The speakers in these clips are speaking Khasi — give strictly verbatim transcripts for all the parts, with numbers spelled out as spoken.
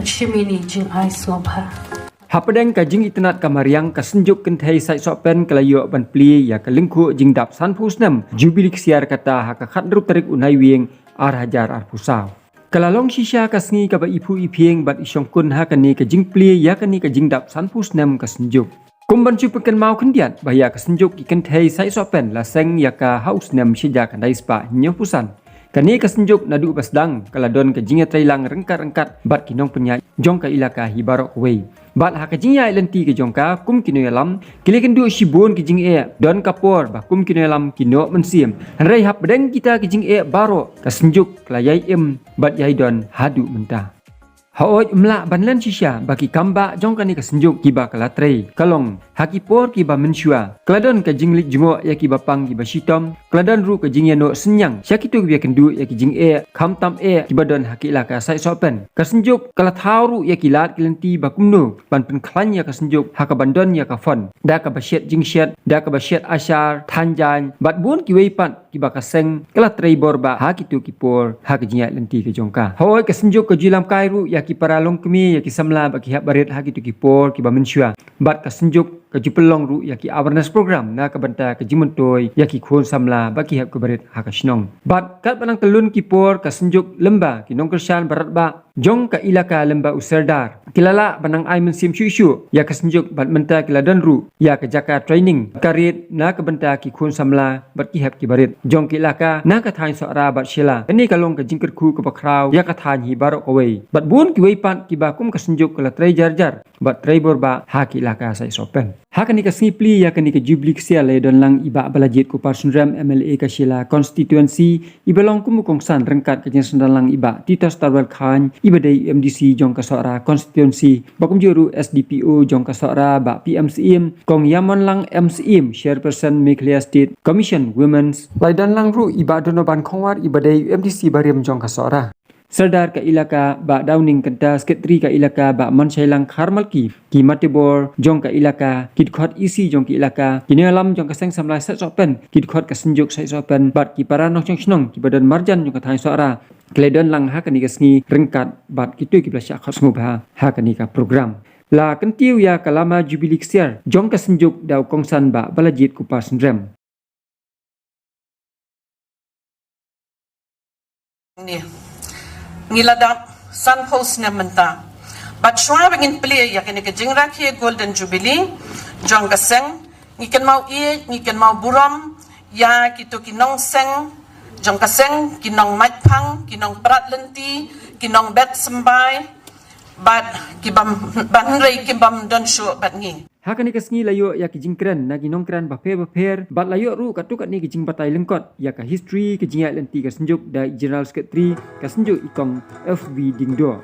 Shimini jingai sngewbha. Hapdeng ka jingitynnad ka mariang, ka Synjuk Kynthei Saitsohpen ka la ïoh ban plie ïa ka lyngkhuh jingdap sanphew snem Jubili Ksiar, kata ha ka khathynriew tarik u Naiwieng ar hajar arphew saw. Ka la long shisha ka sngi kaba iphuh iphieng bad ishongkun ha kane ka jingplie ïa kane ka jingdap sanphew snem ka Synjuk. Kum ban shu pynkynmaw khyndiat ba ïa ka Synjuk ki Kynthei Saitsohpen la seng ïa ka ha u snem shi hajar khyndai spah hynñiewphew san. Kane ka Synjuk naduh ba sdang ka la don ka jingïatreilang ryngkat ryngkat bad ki nongpynïaid jong ka ilaka hi baroh kawei. Bad ha ka jingïaid lynti ka jong ka kum ki nongïalam, ki la ïakynduh shibun ki jingeh, don ka por ba kum ki nongïalam ki noh mynsiem. Hynrei hapdeng kita ki jingeh baroh, ka Synjuk ka la ïai im bad ïai don haduh mynta. Hooid, ym lah ban len shisha ba ki kam ba jong kane ka Synjuk kiba ka la trei ka long ha ki por kiba mynshuwa. Ka la don ka jingleit jngoh ïa kiba pang kiba shitom. Ka la don ruh ka jingïanoh synñiang sha kito kiba ïakynduh ïa ki jingeh, khamtam eh kiba don ha ki ilaka Saitsohpen. Ka Synjuk ka la thaw ruh ïa ki lad ki lynti ba kumno ban pynkhlaiñ ïa ka Synjuk ha kaban don ïa ka fund, da kaba shet jingshet, da kaba shet ashar, thaiñ jaiñ bad bun kiwei pat kiba ka seng ka la trei bor ba ha kito ki por ha ka jingïaid lynti ka jong ka. Hooid, ka Synjuk ka ju ïalam kai ruh ïa ki para longkmie, ïa ki samla bad ki hep barit ha kito ki por kiba mynshuwa. Bad ka Synjuk ka ju pynlong ruh ïa ki awareness program na ka bynta ka jingmyntoi ïa ki khun samla bad ki hep ki barit ha ka shnong. Bad katba nang tyllun ki por, ka Synjuk lem bad ki nongkyrshan baroh ba jong ka ilaka lem bad u Serdar ki la lah ban nang ai mynsiem shuh shuh ïa ka Synjuk bad mynta ki la don ruh ïa ka jaka training ka rit na ka bynta ki khun samla bad ki hep ki barit jong ka ilaka na ka thaiñ Sohra bad Shella. Kane ka long ka jingkyrkhu kaba khraw ïa ka thaiñ hi baroh kawei. Bad bun kiwei pat kiba kum ka Synjuk ka la trei jar jar bad trei bor ba ha ka ilaka Saitsohpen. Ha kane ka sngi plie ïa kane ka Jubili Ksiar la ïadon lang i Bah Balajied Kupar Synrem, M L A ka Shella constituency, iba long kum u kongsan ryngkat ka jingsynran lang i Bah Titos Tarwel Chyne, iba dei u M D C jong ka Sohra constituency, bad kumjuh ruh S D P O jong ka Sohra, Bah P M Syiem, Kong Ïamon Lang M Syiem, Chairperson Meghalaya State Commission Women's. La ïadon lang ruh i Bah Donovan Khongwar, iba dei u M D C barim jong ka Sohra. Serdar ka ilaka Bah Downing Kynta, Secretary ka ilaka Bah Manshailang Kharmalki, ki matebor jong ka ilaka, ki dkhot E C jong ka ilaka, ki nongïalam jong ka Seng Samla Saitsohpen, ki dkhot ka Synjuk Saitsohpen bad ki para nongshong shnong kiba don marjan jong ka thaiñ Sohra ki la ïadon lang ha kane ka sngi ryngkat bad kito kiba la shah khot sngewbha ha kane ka program. La kyntiew ïa ka lama Jubili Ksiar jong ka Synjuk da u kongsan Bah Balajied Kupar Synrem. Ni, ngi la dap sanphew snem mynta. Bad shuwa ba ngin plie ïa kane ka jingrakhe Golden Jubilee jong ka seng, ngi kynmaw ïeit, ngi kynmaw burom ïa kito ki nongseng jong ka seng, ki nongmaitphang, ki nongprat lynti, ki nongbet symbai, bad ki bym, bad hynrei ki bym don shuh bad ngi. Ha kane ka sngi la ïoh ïa ki jingkren na ki nongkren bapher bapher, bad la ïoh ruh katto katne ki jingbatai lyngkot ïa ka history, ki jingïaid lynti ka Synjuk da i General Secretary ka Synjuk, i Kong F B Diengdoh.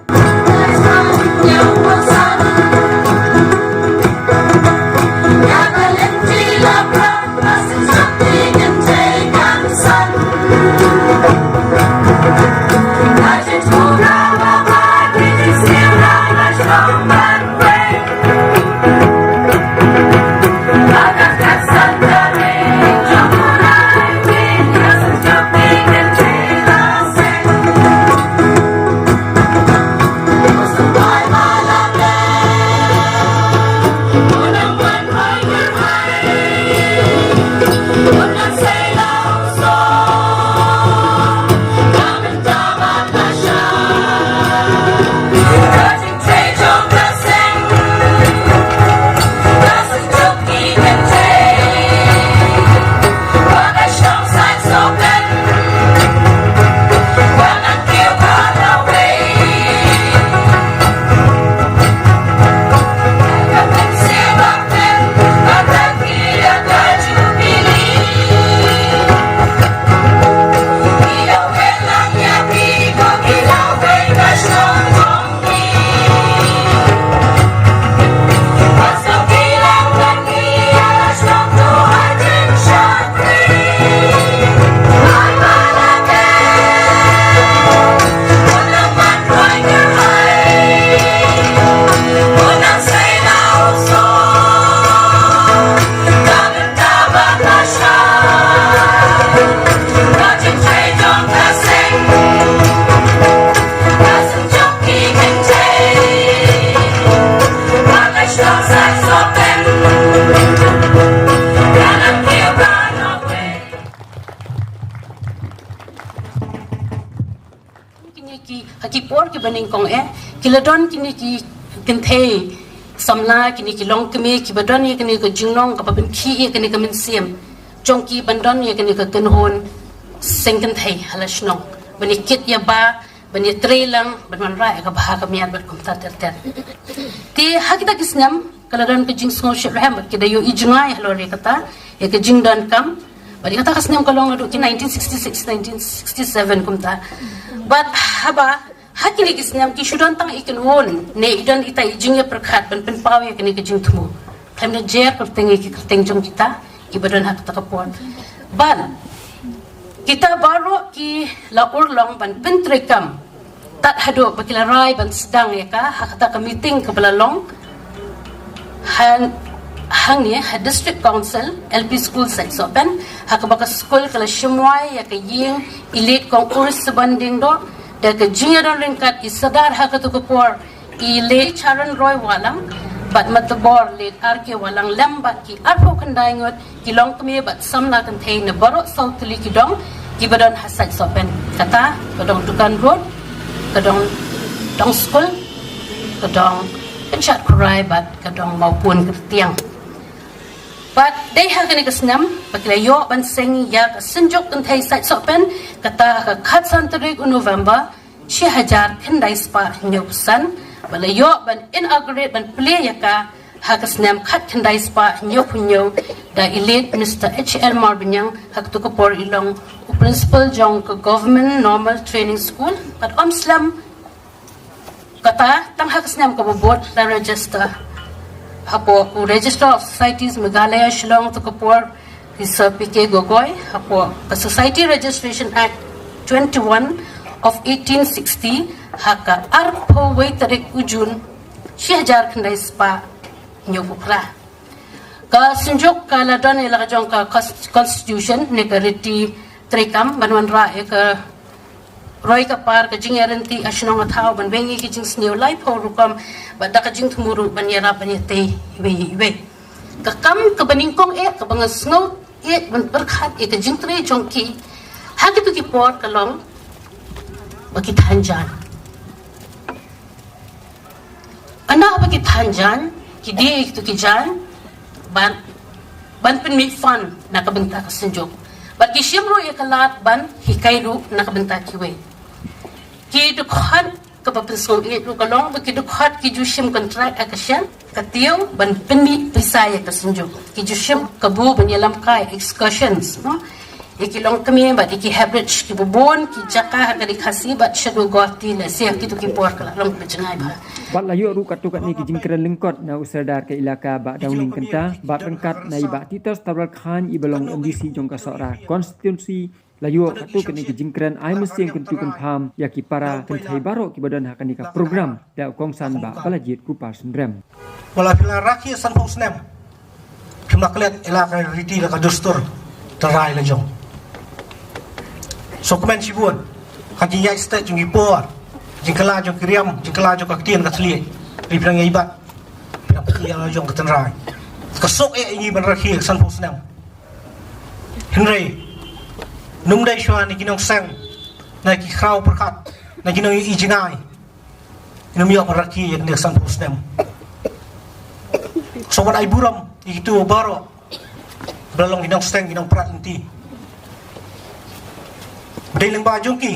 Ki, ha ki por kiba nyngkong eh, ki la don kine ki kynthei samla, kine ki longkmie kiba don ïa kane ka jinglong kaba pynkhih ïa kane ka mynsiem jong ki ban don ïa kane ka kynhun seng kynthei ha la shnong, ban ïa kit ïa ba, ban ïa trei lang, ban wanrah ïa ka bha ka miat bad kumta ter ter. Te ha kita ki snem ka la don ka jingsngewsih rhem bad ki da ïohi jngai halor ïa kata, ïa ka jingdonkam. Bad ïa kata ka snem ka long naduh ki nineteen sixty-six, nineteen sixty-seven kumta. Bad haba ha kine ki snem ki shu don tang i kynhun ne i don ita i jingïapyrkhat ban pynpaw ïa kane ka jingthmu khlem da jer kyrteng ïa ki kyrteng jong kita kiba don ha kata ka por. Bad kita baroh ki la urlong ban pyntreikam tad haduh ba ki la rai ban sdang ïa ka ha kata ka meeting kaba la long ha, hangne ha District Council L P School Saitsohpen, ha kaba ka skul ka la shim wai ïa ka ïing i late Kong Uris Saban Diengdoh da ka jingïadon ryngkat i Sardar ha katu ka por i late Charan Roy Wahlang bad Matabor late R K Wahlang lem bad ki arphew khyndai ngut ki longkmie bad samla kynthei na baroh saw tylli ki dong kiba don ha Saitsohpen. Kata ka dong Dukan Road, ka dong, dong skul, ka dong Pynshad Khurai bad ka dong Mawpun Kyrtiang. Bad dei ha kane ka snem ba ki la ïoh ban seng ïa ka Synjuk Kynthei Saitsohpen, kata ha ka khatsan tarik u November shi hajar khyndai spah hynñiewphew san, ba la ïoh ban inaugurate, ban plie ïa ka ha ka snem khatkhyndai spah hynñiewphew hynñiew da i late Mister H L Marbaniang, ha katu ka por i long u principal jong ka Government Normal Training School. Bad ym slem kata, tang ha ka snem kaba bud la register hapoh u Registrar of Societies Meghalaya Shillong, tu ka por i Sir P K Gogoi, hapoh ka Society Registration Act twenty-one of eighteen sixty, ha ka arphew wei tarik u June shi hajar khyndai spah hynñiewphew phra. Ka Synjuk ka la don ïa la ka jong ka cons-, constitution ne ka riti treikam ban wanrah ïa ka roi ka par, ka jingïaryntih ha shnong ha thaw, ban weng ïa ki jingsniew laiphew rukom bad da ka jingthmu ruh ban ïarap ban ïatei iwei ïa iwei. Ka kam kaba nyngkong eh kaba nga sngew eh ban pyrkhat ïa ka jingtrei jong ki ha kitu ki por ka long ba ki than jaiñ. Ana ba ki than jaiñ, ki die ïa kitu ki jaiñ ban, ban pynmih fund na ka bynta ka Synjuk. Bad ki shim ruh ïa ka lad ban hikai ruh na ka bynta kiwei. Ki dkhot kaba pynsngewsih ruh ka long ba ki dkhot ki ju shim contract ha ka shen, ka tiew ban pynmih pisa ïa ka Synjuk. Ki ju shim kabu ban ïalam kai excursions, no? Ïa ki longkmie bad ïa ki heritage kiba bun ki jaka ha ka Ri Khasi bad shaduh Guwahati, lehse ha kitu ki por ka la long kaba jngai bha. Bad la ïoh ruh katto katne ki jingkren lyngkot na u Sardar ka Elaka Bah Downing Kynta bad ryngkat na i Bah Titos Tarwal Khan iba long M D C jong ka Sohra constituency. La ïoh katto katne ki jingkren ai mynsiem kyntu kynpham ïa ki para kynthei baroh kiba don ha kane ka program da u kongsan Bah Balajied Khrupal Synrem. Wat la phi la rakhe sanphew snem, phim la klet ïa la ka riti la ka dustur tynrai la jong. Sngewkmen shibun ha ki ïaid stet jong ki por, jingkylla jong ki riam, jingkylla jong ka ktien ka thylliej. Phi phi nang ïa i bat, phi nang phi ïa la jong ka tynrai. Ka suk eh ïa ngi ban rakhe sanphew snem. Hynrei ym dei shuwa na ki nongseng, na ki khraw pyrkhat, na ki nongïohi jngai. Ngim ïoh ban rakhe ïa kane ka sanphew snem. Sngewbha ai burom ïa kito baroh ba la long ki nongseng, ki nongpyrkhat lynti. Ba dei lyngba jong ki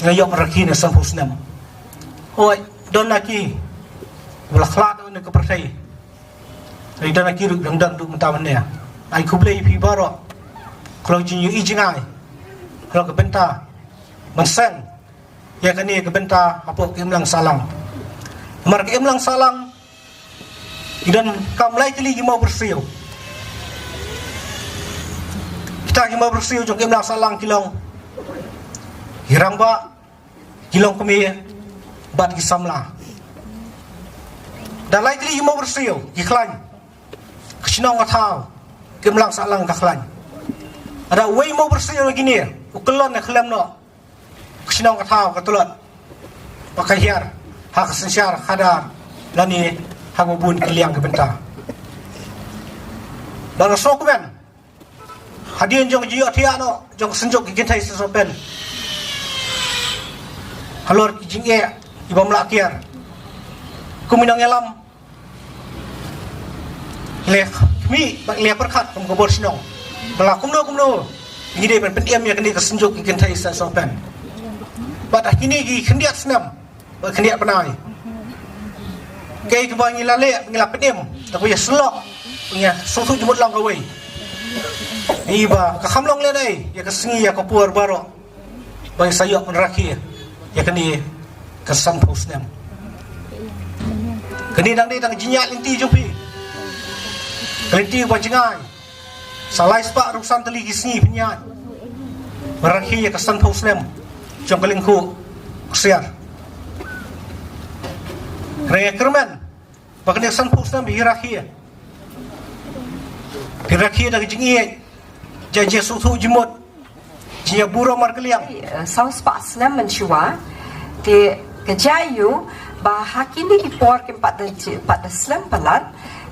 ngi ïoh ban rakhe ïa kane ka sanphew snem. Hooid, don na ki ba la khlad na ka pyrthei. Hynrei don na ki ruh dang don ruh mynta mynne. Ai khublei ïa phi baroh ka long jingïohi jngai, ka long ka bynta ban seng ïa kane ka bynta hapoh ka imlang sahlang. Namar ka imlang sahlang ki donkam lai tylli ki mawbyrsiew. Kita ki mawbyrsiew jong ka imlang sahlang ki long ki rangbah, ki longkmie bad ki samla. Da lai tylli ki mawbyrsiew ki khlaiñ. Ka shnong ka thaw, ka imlang sahlang ka khlaiñ. Lada uwei u mawbyrsiew na kine u kyllon ne khlem noh, ka shnong ka thaw ka tlot bad ka hiar ha ka synshar khadar lane ha kaba bun ki liang ki bynta. Bad nga sngewkmen hadien jong ka jingïohthiah noh jong ka Synjuk ki Kynthei Saitsohpen, Halor ki jingeh ki bym lah kiar. Kum i nongïalam, leh khmih bad leh pyrkhat kum ka bor shnong. Ba la kumno kumno ngi dei ban pynim ïa kane ka synjuk ki kynthei Saitsohpen. Bad ha kine ki khyndiat snem bad khyndiat bnai, kaei kaba ngi la leh, ngi la pynim, te ba ïa sylloh, ngi ïa sngewthuh jingmut lang kawei. Ngi ba ka kham long lehnoh ïa ka sngi ïa ka por baroh ba ngi sa ïoh ban rakhe ïa kane ka sanphew snem. Kane dang dei tang jingïaid lynti jong phi. Ka lynti ba jngai. Sa lai spah arphew san tylli ki sngi phin ïaid ban rakhe ïa ka sanphew snem jong ka lyngkhuh ksiar. Hynrei nga kyrmen ba kane ka sanphew snem phi rakhe, phi rakhe da ka jingïeit, jingïasngewthuh jingmut, jingïaburom markylliang. Eh, saw spah snem mynshuwa, te ka jia aïu ba ha kine ki por kim pat da ji-, pat da slem palat,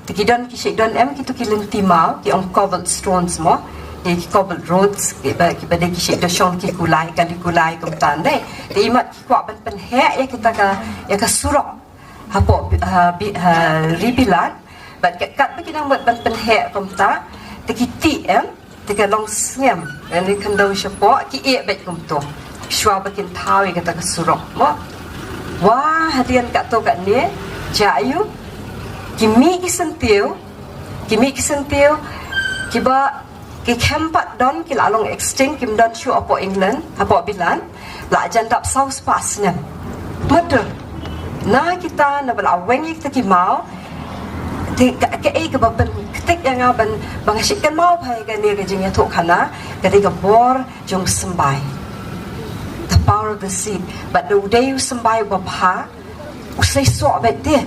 te ki don, ki shait don em kito ki lynti maw, ki ong cobbled stones mo, ki cobbled roads, kiba, kiba dei ki shait da shong ki kulai, kali kulai kumta, ne. Te imat ki kwah ban pynheh ïa kita ka, ïa ka surok hapoh, ha, bi-, ha, ri Bilat. Bad kat, katba ki dang mut ban pynheh kumta, te ki tih em, te ka long sngem, lane khyndew shapoh, ki ïeh beit kumto. Shuwa ba kin thaw ïa kata ka surok mo. Wa hadien kato katne, jia aïu, ki mih ki syntiew, ki mih ki syntiew, kiba ki khlem pat don, ki la long extinct, kim don shuh hapoh England, hapoh Bilat, la jan dap saw spah snem. Mutdur. Na kita, naba la weng ïa kita ki maw, te ka, kaei kaba pynktik ïa nga ban, ba nga shait kynmaw bha ïa kane ka jingïathuhkhana, ka dei ka bor jong u symbai. The power of the seed. Bad da u dei u symbai uba bha, u seisoh beit te.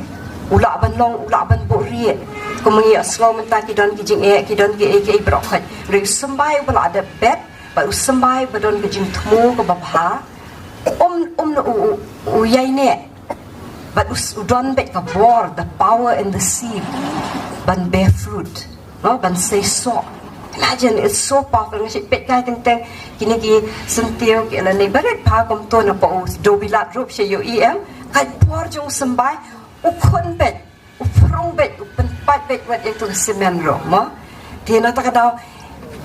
U lah ban long, u lah ban buhrieh. Kumba ngi ïohsngew mynta ki don ki jingeh, ki don kiei kiei baroh khoit. Hynrei u symbai uba la dep bet, bad u symbai uba don ka jingthmu kaba bha, um, um, u, u, u ïaineh. Bad u s-, u don beit ka bor, the power in the seed, ban bear fruit. No, ban seisoh. Imagine, it's so powerful. Nga shait peit kai teng teng kine ki syntiew ki, lane barit bha kumto, napoh u dewbilat ruh sha ïohi em. Ka bor jong u symbai, u khun beit, u phrung beit, u pynpait beit wat ïa tu ka simen ruh mo. Te na kata ka daw,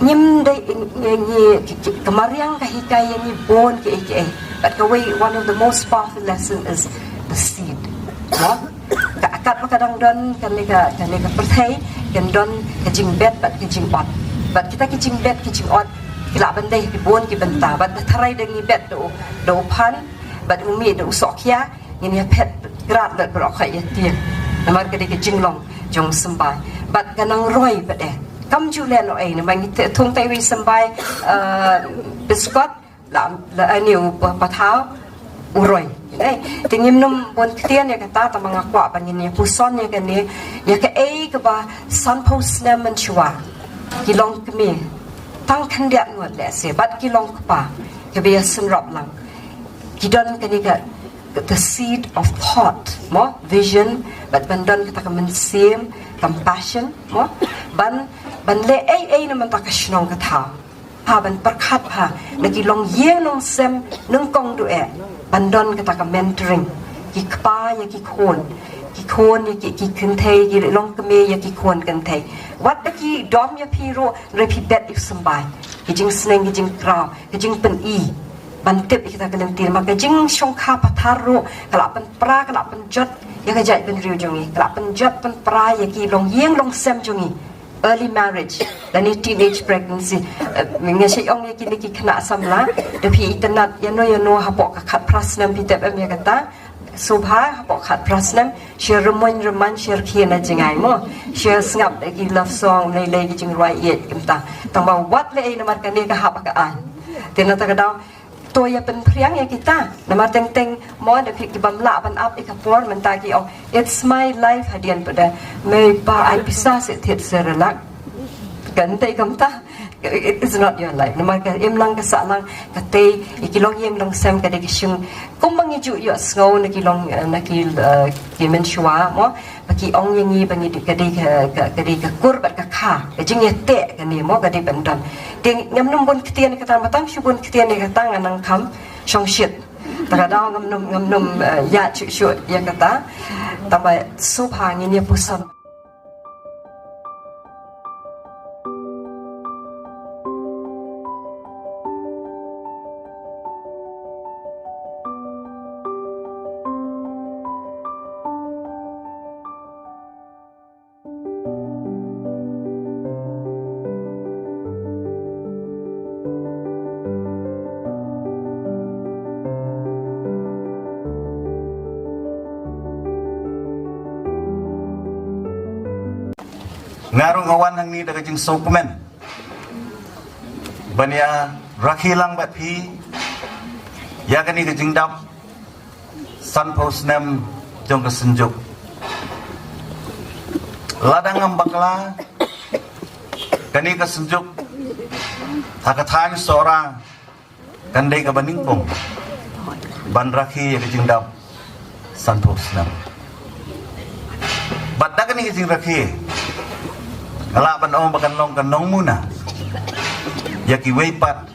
ngim dei, ngi, ngi, ki, ki, ka mariang ka hikai ïa ngi bun kiei kiei. Bad kawei, one of the most powerful lesson is the seed. Mo? Ka, katba ka dang don kane ka, kane ka pyrthei, kan don ka jingbet bad ka jingot. Bad kita ki jingbet ki jingot, ki lah ban dei ki bun ki bynta. Bad da tharai da ngi bet da u, da u phan, bad u mih da u sohkhia, ngin ïa phet grad lut baroh khoit ïa tieng. Namar ka dei ka jinglong jong u symbai. Bad ka nang roi bad eh. Kam ju leh noh ei, namar ngi te thung tai wei symbai, eh, biskot, la, la, ani u pa-, pathaw, u roi. Eh, te ngim nym bun ktien ïa kata, tangba nga kwah ban ngin ïa puson ïa kane, ïa kaei kaba sanphew snem mynshuwa. Ki longkmie, tang khyndiat ngut lehse, bad ki longkpa, kiba ïa synrop lang. Ki don kane ka, the seed of thought, mo, vision, bad ban don kata ka mynsiem, compassion, mo, ban, ban leh ei ei na mynta ka shnong ka thaw. Ha ban pyrkhat ha, na ki longïing longsem, nyngkong duh eh, ban don kata ka mentoring. Ki kpa ïa ki khun, ki khun ïa ki, ki kynthei, ki longkmie ïa ki khun kynthei. Wat da ki dom ïa phi ruh, hynrei phi bet ïa u symbai. Ki jingsneng, ki jingkraw, ki jingpyni. Ban tip ïa kita ki lynti, namar ka jingshongkha pathar ruh, ka la pynpra, ka la pynjot ïa ka jaitbynriew jong ngi, ka la pynjot pynpra ïa ki longïing longsem jong ngi. Early marriage, lane teenage pregnancy. Eh, nga shait ong ïa kine ki khynnah samla, da phi itynnad ïano ïano hapoh ka khatphra snem, phi tip em ïa kata, sngewbha hapoh khatphra snem, shu rymmuiñ rymman, shu rkhie na jngai mo, shu sngap da ki love song, lei lei ki jingrwai ïeit kumta. Tangba wat leh ei namar kane ka hap ka aiñ. Te na kata ka daw, to ïa pynphriang ïa kita. Namar teng teng mo da phi ki bym lah ban ap ïa ka por, mynta ki ong, "It's my life," hadien pat da, "Mei pa ai pisa seh thied seh relak." Kan tei kumta. It is not your life. Namar ka imlang ka sahlang, ka tei ïa ki longïing longsem, ka dei ka shong. Kumba ngi ju ïohsngew na ki long, eh, na ki, eh, ki mynshuwa mo. Ba ki ong ïa ngi ba ngi dei, ka dei ka, ka, ka dei ka kur bad ka kha. Ka jingïateh kane mo ka dei ban don. Te ngam nym bun ktien ïa kata, ba tang shu bun ktien ïa kata nga nang kham shongshit. Te ka daw ngam nym, ngam nym, eh, ïa shuh shuh ïa kata. Tangba sngewbha ngin ïa puson. Nga ruh nga wan hangne da ka jingsngewkmen ban ïa rakhe lang bad phi ïa kane ka jingdap sanphew snem jong ka Synjuk. Lada ngam bakla, kane ka Synjuk ha ka thaiñ Sohra kan dei kaba nyngkong ban rakhe ïa ka jingdap sanphew snem. Bad da kane ka jingrakhe nga lah ban ong ba kan long ka nongmuna ïa kiwei pat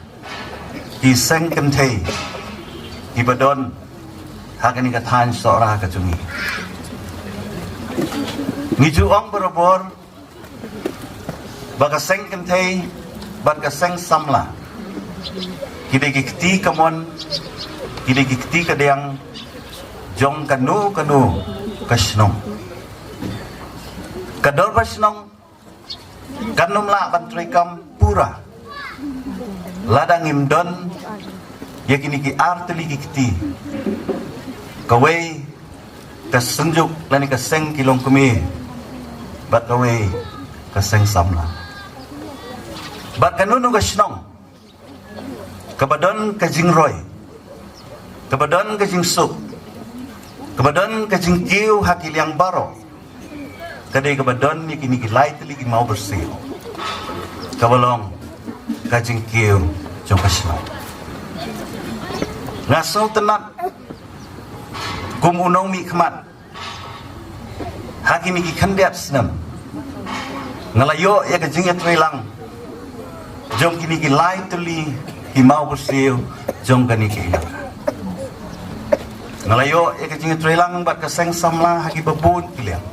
ki seng kynthei kiba don ha kane ka thaiñ Sohra ka jong ngi. Ngi ju ong barabor ba ka seng kynthei bad ka seng samla ki dei ki kti kamon, ki dei ki kti kadiang jong kano kano ka shnong. Ka dorbar shnong kan nym lah ban treikam pura lada ngim don ïa kine ki ar tylli ki kti, kawei ka Synjuk lane ka seng ki longkmie bad kawei ka seng samla. Bad kano kano ka shnong kaba don ka jingroi, kaba don ka jingsuk, kaba don ka jingkiew ha ki liang baroh, ka dei kaba don ïa kine ki lai tylli ki mawbyrsiew kaba long ka jingkiew jong ka shnong. Nga sngewtynnat kum u nongmihkhmat ha kine ki khyndiat snem nga la ïoh ïa ka jingïatreilang jong kine ki lai tylli ki mawbyrsiew jong kane ka ïing. Nga la ïoh ïa ka jingïatreilang bad ka seng samla ha kiba bun ki liang.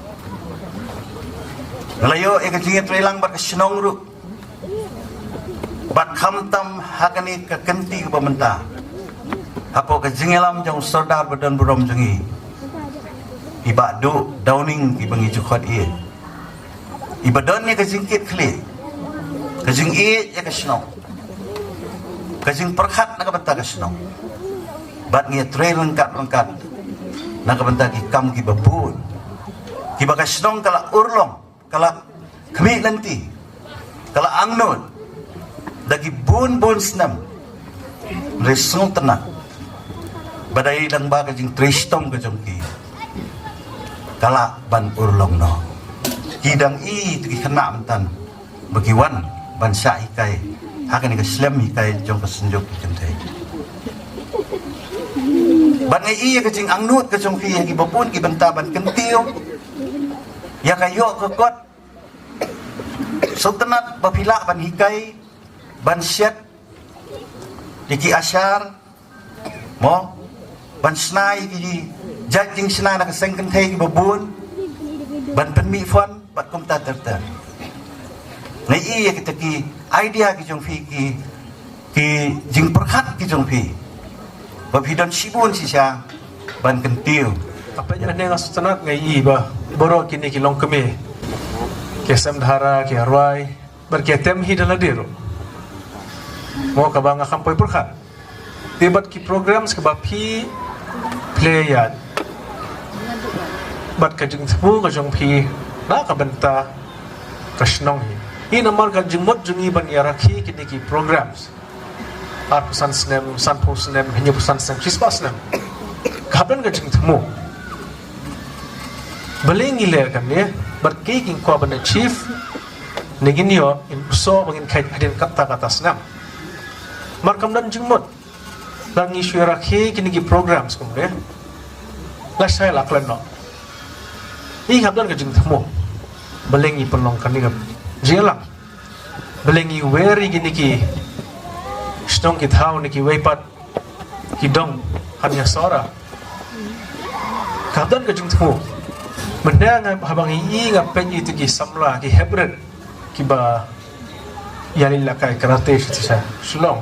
Nga la ïoh ïa ka jingïatreilang bad ka shnong ruh. Bad khamtam ha kane ka kynti kaba mynta, hapoh ka jingïalam jong u Sordar ba don burom jong ngi, i Bah Duh Downing, kiba ngi ju khot ïa, iba don ïa ka jingkit khlieh, ka jingïeit ïa ka shnong, ka jingpyrkhat na ka bynta ka shnong. Bad ngi ïatrei ryngkat ryngkat na ka bynta ki kam kiba bun kiba ka shnong ka la urlong, ka la khmih lynti, ka la angnud da ki bun bun snem. Hynrei sngewtynnat ba dei tang ba ka jingtrei shitom ka jong ki ka lah ban urlong noh. Ki dang i tu ki khynnah myntan ba ki wan ban shah hikai ha kane ka shlem hikai jong ka Synjuk ki kynthei. Bad nga i ïa ka jingangnud ka jong ki ha kiba bun ki bynta ban kyntiew ïa ka ïoh ka kot. Sngewtynnat ba phi lah ban hikai, ban shet ïa ki ashar, mo, ban shna ïa ki jait jingshna na ka seng kynthei kiba bun, ban pynmih fund bad kumta ter ter. Nga i ïa kita ki idea ki jong phi, ki ki jingpyrkhat ki jong phi, ba phi don shibun shisha ban kyntiew. Hapdeng mynne nga sngewtynnat, nga i ba baroh kine ki longkmie, ki sem dhara, ki rwai, bad ki tem hi da lade ruh, mo, kaba nga kham poi pyrkhat. Te bad ki programs kiba phi pynlong, bad ka jingthmu ka jong phi na ka bynta ka shnong hi. Hi namar ka jingmut jong ngi ban ïa rakhe kine ki programs arphew san snem, sanphew snem, hynñiewphew san snem, shispah snem. Ka hap ban ka jingthmu. Balei ngi leh kane, bad ki jingkwah ban achieve, ne ngin ïoh, ngin pyrshah ba ngin kheit hadien kata kata snem. Namar kam don jingmut. Lada ngi shu rakhe kine ki programs kumne, lashai la khlem noh. Ngi hap ban ka jingthmu. Balei ngi pynlong kane ka jingïalang. Balei ngi wer ïa kine ki shnong ki thaw ne kiwei pat ki dong Hynrei sohra ka don ka jingthmu. Mynta nga haba ngi i nga peit ïa ki samla ki heprit kiba ïaleh lehkai karate sha Shillong.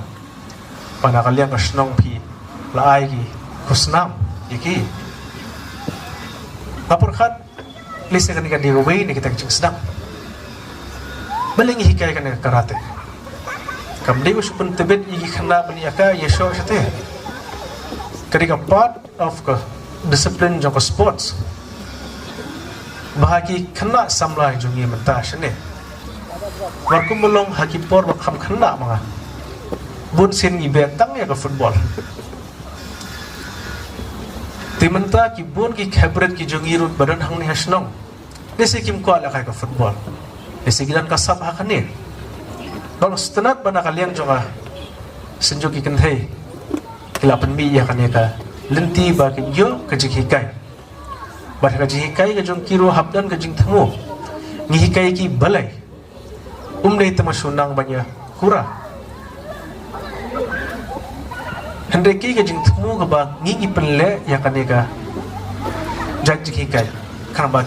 Ba na ka liang ka shnong phi la ai ki khusnam ïa ki. Nga pyrkhat lehse kane ka dei kawei na kita ki jingsdang. Balei ngi hikai kane ka karate? Kam dei u shu pyntbit ïa ki khynnah ban ïa ka ïa shoh shatei. Ka dei ka part of ka discipline jong ka sports. Ba ha ki khynnah samla jong ngi mynta shane, mar kum ba long ha ki por ba kham khynnah ma nga, bun sien ngi beh tang ïa ka football. Te mynta ki bun ki heprit ki jong ngi ruh ba don hangne ha shnong, lehse kim kwah lehkai ka football, lehse ki don ka sap ha kane. Ba sngewtynnat ba na ka liang jong ka Synjuk ki Kynthei ki la pynmih ïa kane ka lynti ba kin ïoh ka jinghikai. Bad ka jinghikai ka jong ki ruh hap don ka jingthmu. Ngi hikai ki balei? Um dei tang ba shu nang ban ïa kura. Hynrei ki ka jingthmu kaba ngi ngi pynleh ïa kane ka jait jinghikai, khnang ba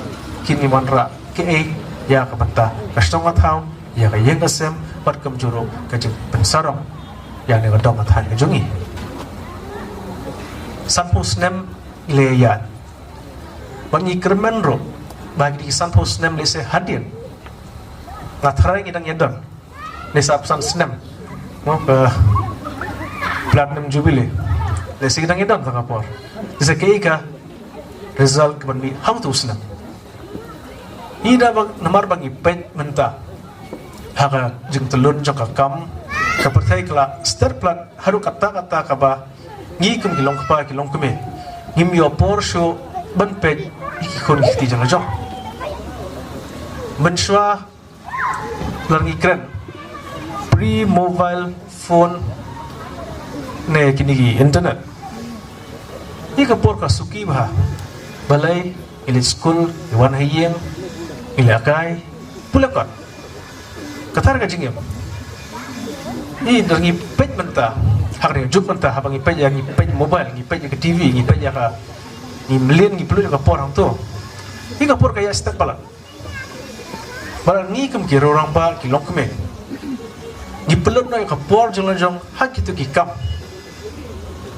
kin ïa wanrah kaei ïa ka bynta ka shnong ka thaw, ïa ka ïing ka sem, bad kumjuh ruh ka jingpynsarong ïa kane ka dong ka thaiñ ka jong ngi. Sanphew snem leh ïa Ba ngi kyrmen ruh ba ki dei ki sanphew snem lehse hadien. Nga tharai ngi dang ïa don. Lehse ap san snem. Mo ka Platinum Jubilee. Lehse ngi dang ïa don tang ka por. Lehse kaei ka result ka ban mih hangtu u snem. Ngi da ba namar ba ngi peit mynta ha ka jingtyllun jong ka kam, ka pyrthei ka la stir palat haduh katta katta kaba ngi kum ki longkpa ki longkmie ngim ïoh por shuh ban peit ïa ki khun ki kti jong la jong. Mynshuwa la ngi kren pre mobile phone ne kine ki internet. Ïa ka por ka suki bha. Balei? Ngi leit skul, ngi wan ha ïing, ngi lehkai, pule kot. Katta ka jingim. Ngi da ngi peit mynta, ha ka juk mynta, haba ngi peit ïa, ngi peit mobile, ngi peit ïa ka T V, ngi peit ïa ka, ngi mlien, ngi pynlut ïa ka por hangto. Ïa ka por ka ïa step palat. Ba ngi kum ki rangbah ki longkmie, ngi pynlut noh ïa ka por jong la jong ha kito ki kam.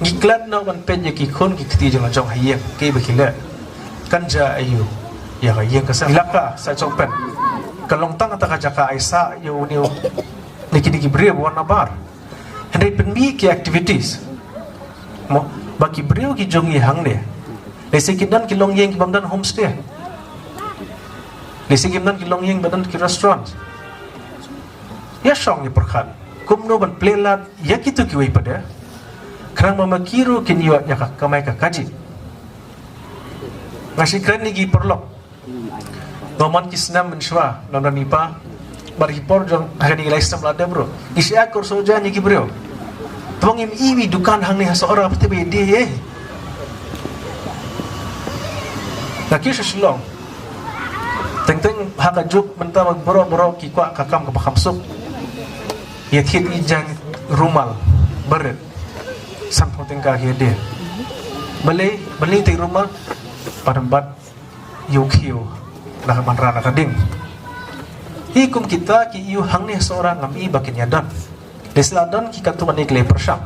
Ngi klet noh ban peit ïa ki khun ki kti jong la jong ha ïing, kiba ki leh kan jia aïu ïa ka ïing ka sem. Ngi laka sa jong pen ka long tang kata ka jaka ai sah ïa une u ne kine ki briew wan na bar. Hynrei pynmih ki activities mo, ba ki briew ki jong ngi hangne, lehse ki don ki longïing ki bym don homestay. Lehse kim don ki longïing ba don ki restaurant. Ïa shong ïa pyrkhat kumno ban plie lad ïa kito kiwei pat de, khnang ba ma ki ruh kin ïoh ïa ka kamai ka kajih. Nga shu kren ïa ki paralok. Nga man ki snem mynshuwa, nang don i pa. Bad ki por jong ha kane ki lai snem la dep ruh, ngi shu ïa kur shu jan ïa ki briew. To ngim i wi dukan hangne ha Sohra pat te ba ïa die. Nga kiew sha Shillong. Teng teng ha ka juk mynta ba baroh baroh ki kwah ka kam kaba kham suk. Ïa thied i jaiñ rumal ba rit, sanphew tyngka ki ïa die. Balei, balei te rumal? Pat ym bat ïa u khiew na ka ban rah na ka ding. Hi kum kita ki ïa u hangne Sohra ngam i ba kin ïa don. Lehse la don ki katto katne ki leh pyrshang.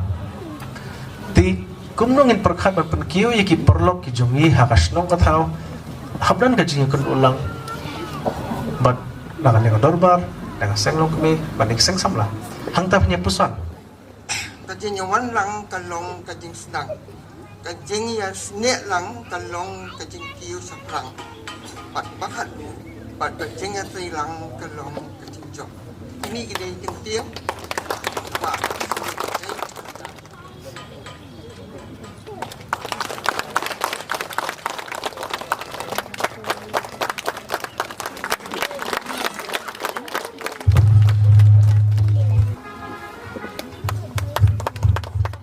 Te kumno ngin pyrkhat ban pynkiew ïa ki paralok ki jong ngi ha ka shnong ka thaw, hap don ka jingïakynduh lang bad na ka liang ka dorbar, na ka seng longkmie bad na ka seng samla. Hangta phin ïa puson. Ka jingïawan lang ka long ka jingsdang. Ka jingïasnieh lang ka long ka jingkiew shaphrang. Bad ba khatduh, bad ka jingïatrei lang ka long ka jingjop. Kine ki dei ki ktien ba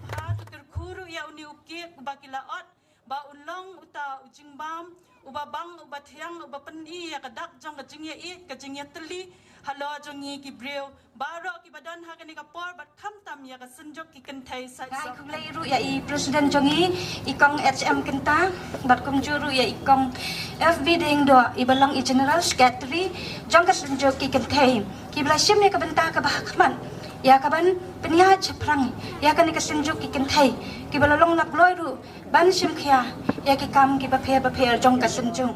Bha to kyrkhu ruh ïa une u cake uba ki la ot, ba un long uta u jingbam uba bang, uba thiang, uba pyni ïa ka dak jong ka jingïaieit, ka jingïatylli halor jong ngi ki briew baroh kiba don ha kane ka por bad khamtam Ïa ka Synjuk ki Kynthei Saitsoh. Ngai khublei ruh ïa i President jong i, i Kong H M Kynta, bad kumjuh ruh ïa i Kong F B Diengdoh, i ba long i General Secretary jong ka Synjuk ki Kynthei, ki ba la shim ïa ka bynta kaba hakhmat ïa kaban pynïaid shaphrang ïa kane ka Synjuk ki Kynthei, ki ba la long laploi ruh ban shim khia ïa ki kam kiba pher bapher jong ka Synjuk.